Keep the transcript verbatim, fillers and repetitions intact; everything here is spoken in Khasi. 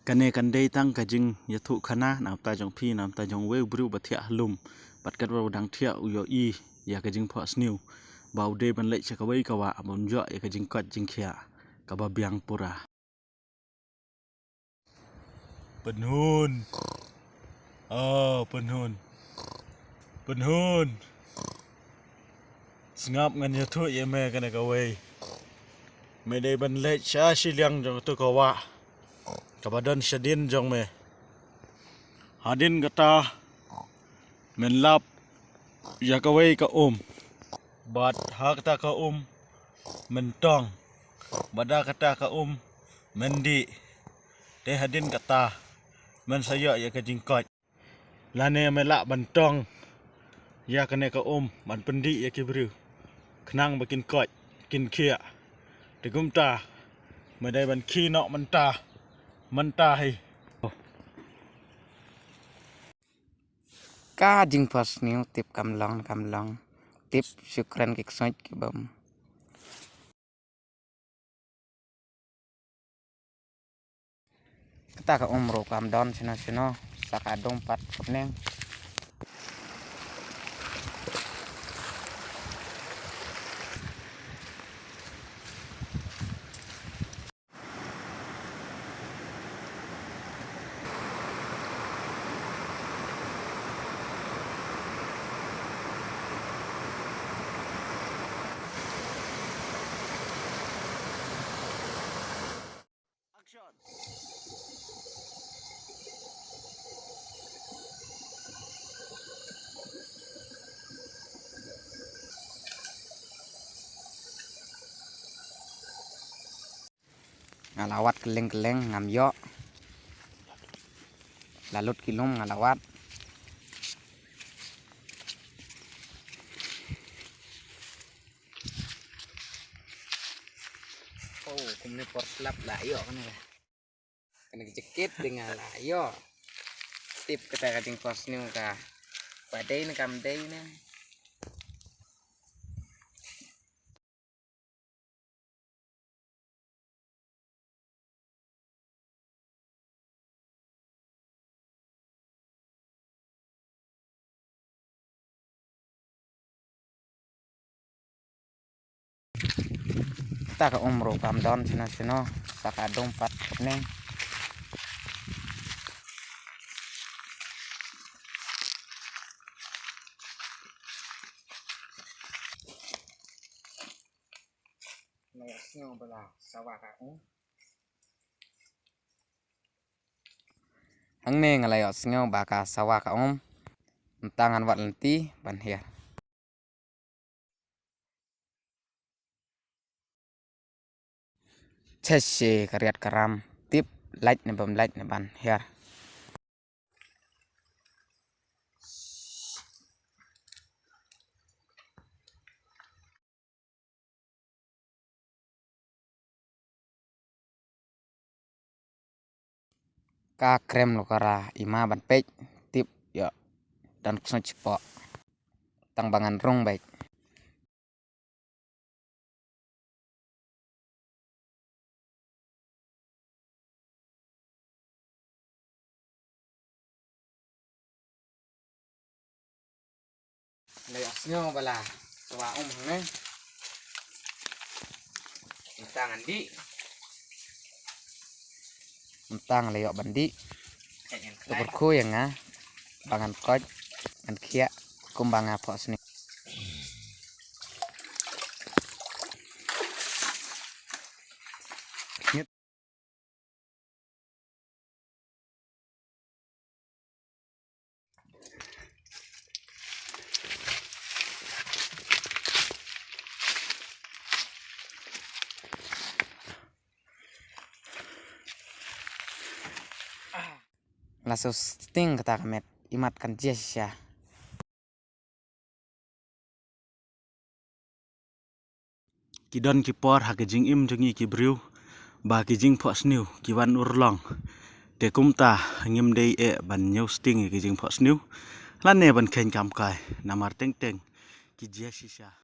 Kane kan dei tang ka jingïathuh khana namar ta jong phi namar ta jong uwei u briew ba thiah ha lum. Bad katba u dang thiah u ïohi ïa ka jingphohsniew ba u dei ban leit sha kawei ka wah ban ïoh ïa ka jingkoit jingkhiah kaba biang pura. Pynhun. Oh, pynhun. Pynhun. Sngap, ngan ïathuh ïa me kane kawei. Me dei ban leit sha shiliang jong tu ka wah kaba don shadien jong me. Hadien kata men lap ïa kawei ka um. Bad ha kata ka um men tong. Bad ha kata ka um men dih. Te hadien kata men sa ïoh ïa ka jingkoit. Lane me lah ban tong ïa kane ka um ban pyndih ïa ki briew khnang ba kin koit kin khiah. Te kumta me dei ban khie noh mynta, mynta hi. Ka jingphohsniew tip kam long kam long. Tip shu kren ki ksuid ki bym. Kata ka um ruh kam don shano shano, sa ka dum pat ka bneng. Action. Nga la wad kylleng kylleng ngam ïoh. La lut ki lum nga la wad. Oh, kumne por slap la ïoh kane. Kane ka jaket dei nga la ïoh. Tip kata ka jingphohsniew ka ba dei ne kam dei ne. Kata ka um ruh kam don shano shano, sa ka dum pat ka bneng. Nga la sngew ba la sawa ka um. Hangne nga la ïohsngew ba ka sawa ka um. Mynta ngan wad lynti ban hiar. Che shi ka riat ka ram, tip lait ne bym lait ne ban hiar. Ka krem lo ka ra, i ma ban peit, tip ïoh don ksngoh chipoh. Tang ba ngan rung beit. Nga la ïohsngew ba la sawa um hangne. Mynta ngan dih. Mynta nga la ïoh ban dih. Ka kyrkhu ïa nga ba ngan koit ngan khiah kumba nga phohsniew. La shu sting kata ka met, imat kan jia shisha. Ki don ki por ha ka jingim jong ngi ki briew ba ki jingphohsniew ki wan urlong. Te kumta ngim dei eh ban ñiew sting ïa ki jingphohsniew lane ban kheiñ kam kai namar teng teng ki jia shisha.